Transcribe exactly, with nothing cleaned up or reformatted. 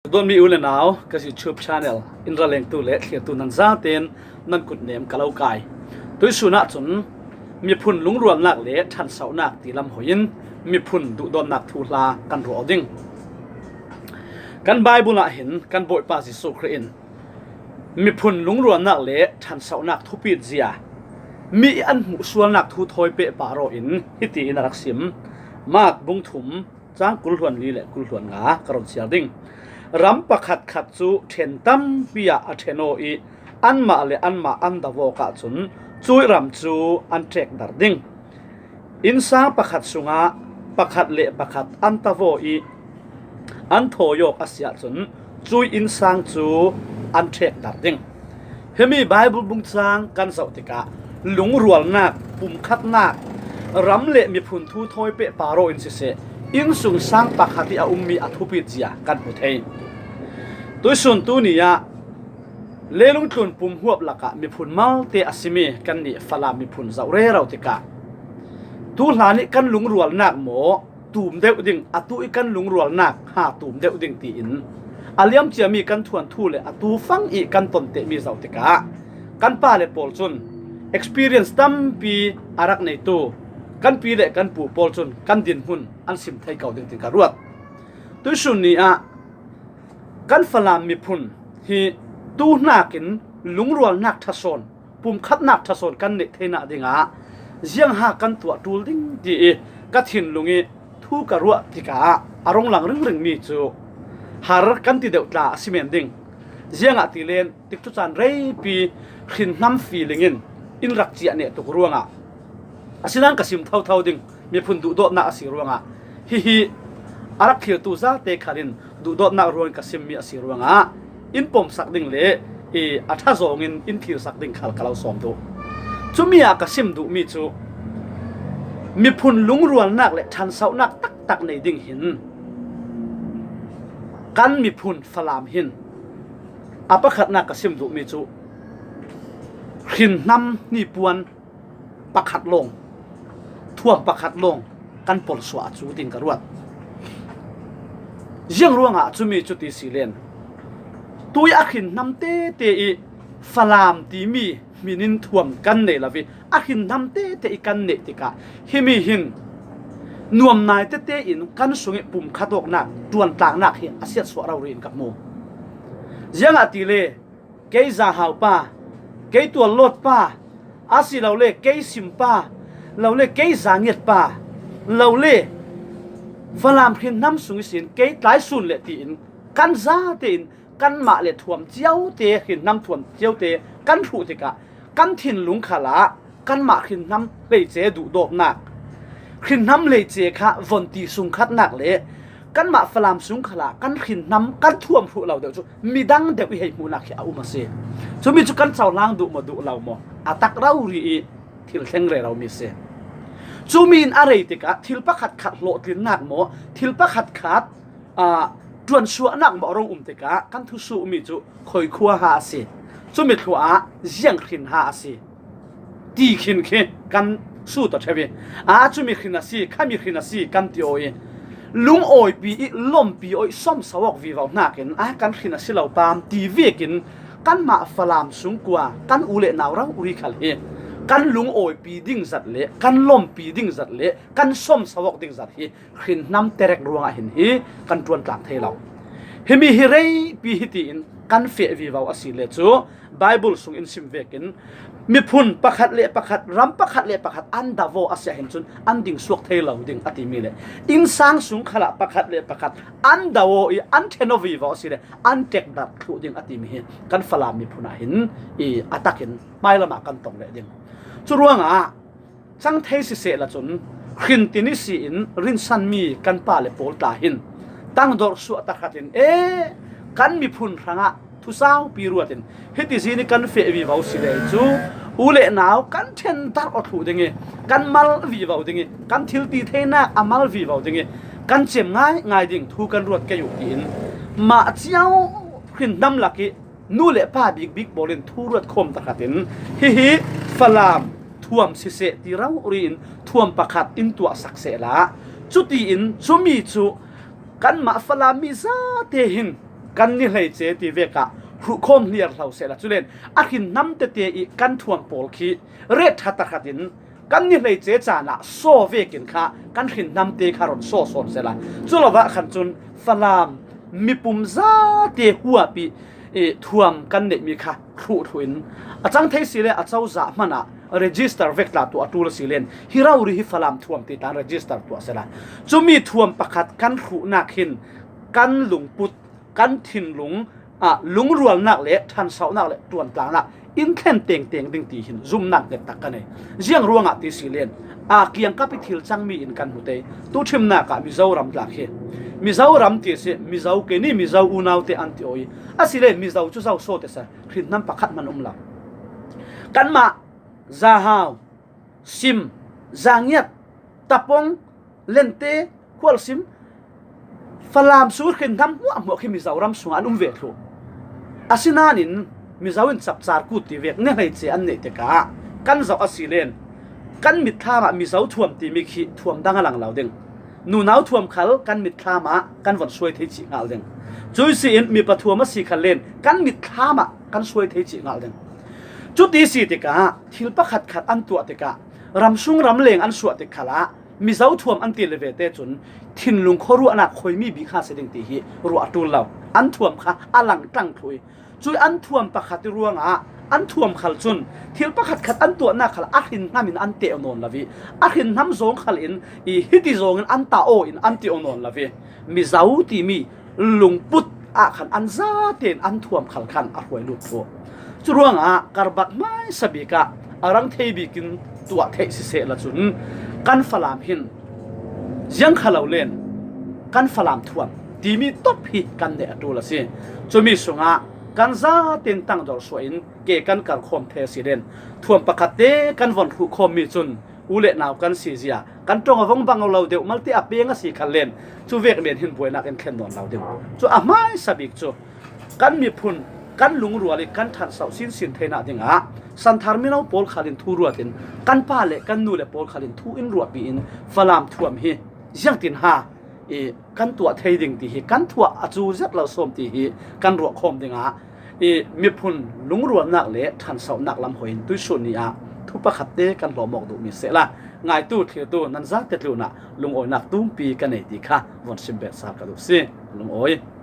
Dawnmi u le nau, ka YouTube channel in ra lengtu le thlirtu nan zaten nan kutnem ka lo kai. Tuisun ah cun miphun lungrualnak le ṭhansohnak ti lam hoi in miphun duhdawtnak thuhla kan ruah ding. Kan Baibal ah hin kan Bawipa Jesuh Khrih in miphun lungrualnak le ṭhansohnak thupit zia mi i an hmuh sualnak thu thawi pehpar aw in hiti in a rak sim. Mark bung thum, cang kul hluan li le kul hluan nga ka run siar ding. Ram pakhat khat cu ṭhen tampi ah a ṭhen aw i anmah le anmah an do awk ahcun cuih ram cu an ṭekdarh ding. Innsang pakhat sungah pakhat le pakhat an do aw i an thawi awk a si ahcun cuih innsang cu an ṭekdarh ding. Himi Baibal bungcang kan zoh tikah lungrualnak, pumkhatnak, ram le miphun thu thawi pehpar aw in siseh, innsungsang pakhat i a ummi a thupit zia kan hmu thei. Tuisun tuni ah leilung tlun pum huap lakah miphun malte a simi kannih Falam miphun zoh rero tikah tu hlan ih kan lungrualnak maw tum deuh ding, atu ih kan lungrualnak ha tum deuh ding tiin a liam ciami kan thuanthu le atu fang ih kan tontehmi zoh tikah kan pa le pawl cun experience tampi a rak neitu kan pi le kan pu pawl cun kan dinhmun an sim thei ko ding tiin ka ruat. Tuisun ni ah kan Falam miphun hi tu hnakin lungrualnak ṭha sawn, pumkhatnak ṭha sawn kan neih theinak dingah ziangha kan tuah ṭul ding ti i ka thinlung i thu ka ruah tikah a rung lang ringringmi cu har kan ti deuh tla a si men ding. Ziangahtile tikcu caan reipi hrinhnam feeling in in rak ciah neh tuk ruangah, asinan ka sim thotho ding, miphun duhdawtnak a si ruangah hihi a rak thiltu zate khal in duhdawtnak ruangin ka simmi a si ruangah in pomsak ding le i a ṭha zawngin in thirsak ding khal ka lo sawm duh. Cumi ah ka sim duhmi cu miphun lungrualnak le ṭhansohnak taktak nei ding hin kan miphun Falam hin a pakhatnak ka sim duhmi cu hrinhnam hnipuan pakhat lawng, thuam pakhat lawng kan polsuah a cu tiin ka ruat. Ziang ruangah cumi cu ti si len, tui a hrinhnam tete i Falam timi hmin in thuam kan nei lo i a hrinhnam tete i kan neih tikah himi hin nuamnai tete in kan sungih pumkhat awknak, ṭuantlaknak hi a siatsuah rori in ka hmu. Ziangahtile kei zahau pa, kei tuallawt pa, asilole kei sim pa, lole kei zangiat pa, lole Falam hrinhnam sung ihsin kei tlaisun le tiin kan zate in kanmah le thuam ciote, hrinhnam thuam ciote kan hruh tikah kan thinlung khalah kanmah hrinhnam hleice duhdawtnak, hrinhnam hleice kha von ti sungkhatnak le kanmah Falam sung khalah kan hrinhnam kan thuam hruh lo deuh cu midang deuh i hei hmuhnak hi a um a si. Cumi cu kan cohlang duh maw duh lo maw a tak rori i thil thleng rero mi si. Cumi in a rei tikah thil pakhat khat hlawhtlinnak maw, thil pakhat khat aa, ṭuansuahnak maw a rung um tikah kan thusuhmi cu khoi khua ha a si. Cumi thluah ah ziang hrin ha a si ti khin khi kan sut aw ṭheu i, aa, cumi hrin a si, khami hrin a si kan ti aw i, lungawipi i lawmpi aw i sawmso awk vivo hnakin, aa, kan hrin a si lo pam ti vekin kanmah Falam sungkua kan u le nau rori khal hi kan lungawipi ding zat le kan lawmpi ding zat le kan sawmso awk ding zat hi hrinhnam terek ruangah hin hi kan ṭuantlak thei lo. Himi hi reipi hitiin kan feh vivo a si le cu Baibal sung in sim vekin miphun pakhat le pakhat, ram pakhat le pakhat an do aw a si ahhin cun an dingsuak thei lo ding a timi le innsang sung khalah pakhat le pakhat an do aw i an ṭhen aw vivo a si le an ṭekdarh thluh ding a timi hi kan Falam miphun ah hin i a takin hmailam ah kan tong leh ding. Cu ruangah cang thei sisehla cun hrin tin ihsi in rinsanmi kan pa le pawl tla hin tangdorh suah takhat in, e, kan miphun hrangah thusaupi ruat in hiti zin i kan feh vivo si le cu u le nau kan ṭhen darh aw thluh ding i kan mal vivo ding i kan thil ti theinak a mal vivo ding i kan cem ngaingai ding thu kan ruat kei uh tiin mah cio hrinhnam lak i nu le pa bikbik pawl in thu ruat khawm takhat in hihi Falam thuam siseh ti rori in thuam pakhat in tuahsak sehla cutiin cumi cu kanmah Falam mi zate hin Kan ni hleice ti vekah hruhkhawm hniar hlo sehla, culen a hrinhnam tete i kan thuam pawl khi ret ṭha takhatin kan ni hleice canah saw vekin kha kan hrinnhamte kha rawn saw sawn sehla. Culovah khan cun Falam mipum zate huap i, i thuam kan neihmi kha hruh thluhin a cang thei sile a cozah hmanah register vek tla tuah a ṭul a silen hi rori hi Falam thuam ti tlan register tuah sehla. Cumi thuam pakhat kan hruhnak hin kan lungput, kan thinlung ah lungrualnak le ṭhansauhnak le ṭuantlangnak in thlen tengteng ding ti hin zumnak nget tak ka nei. Ziang ruangah ti silen a kiangkap i thil cangmi in kan hmu te. Tu ṭhimnak ah Mizoram tlak hi Mizoram ti si, Mizo keini Mizo unaute an ti aw i, a sile Mizo cu zo saw te sa, hrinnam pakhat hman um lo. Kanmah Zahau, Sim, Zangiat, Tapong, Lente, Khualsim, Falam sung hrinnam hmuahhmuah khi Mizoram sungah an um ve thluh. Asinain Mizo in Capcar Kut ti vek ni hleice an neih tikah kan zoh a silen kan mitthlam ah Mizo thuam timi khi thuam dang a lang lo ding. Nunau thuam khal kan mitthlam ah kan von suai thei cih nghal ding. Cui si in mipa thuam a si khal len kan mitthlam ah kan suai thei cih nghal ding. Cuti si tikah thil pakhat khat an tuah tikah ram sung ram leng an suah tik khalah Mizo thuam an ti le vete cun thinlung khuaruahnak khuaimi bik kha si ding ti hi ruah a ṭul lo. An thuam kha a lang ṭang thluh i, cui an thuam pakhat i ruangah an thuam khal cun thil pakhat khat an tuahnak khal a hrinnham in an teh nawn lo i, a hrinnham zawng khal in i hiti zawngin an ta aw in an ti aw nawn lo i, Mizo timi lungput ah khan an zaten an thuam khal khan a hruai lut thluh. Curuangah karbak hmaisa bikah a rang thei bikin tuah theih sisehla cun kan Falam hin ziang kha lo len kan Falam thuam timi top hi kan neh a ṭul a si. Cumi sungah kan zaten tangdor suah in ke kan karkhawm thei a si len thuam pakhat te kan von hruhkhawmmi cun u le nau kan si zia, kan ṭong a vong bang lo deuh malte a peng a si khal len cu vek men hin buainak in thlen nawn lo ding. Cu a hmaisa bik cu kan miphun kan lungrual i kan ṭhansoh sinsin theinak dingah Santhar mino pawl khal in thu ruat in kan pa le kan nu le pawl khal in thu in ruahpi in Falam thuam hi ziangtin ha i kan tuah thei ding ti hi kan thuah a cu zet lo sawm ti hi kan ruahkhawm dingah i miphun lungrualnak le ṭhansohnak lam hoi in tuihsun ni ah thu pakhat te kan hlawm awk duhmi sehla, ngaitu thlirtu nan zate tlunah lungawinak tumpi ka nei ti kha von sim bet sal ka duh si. Lungawi.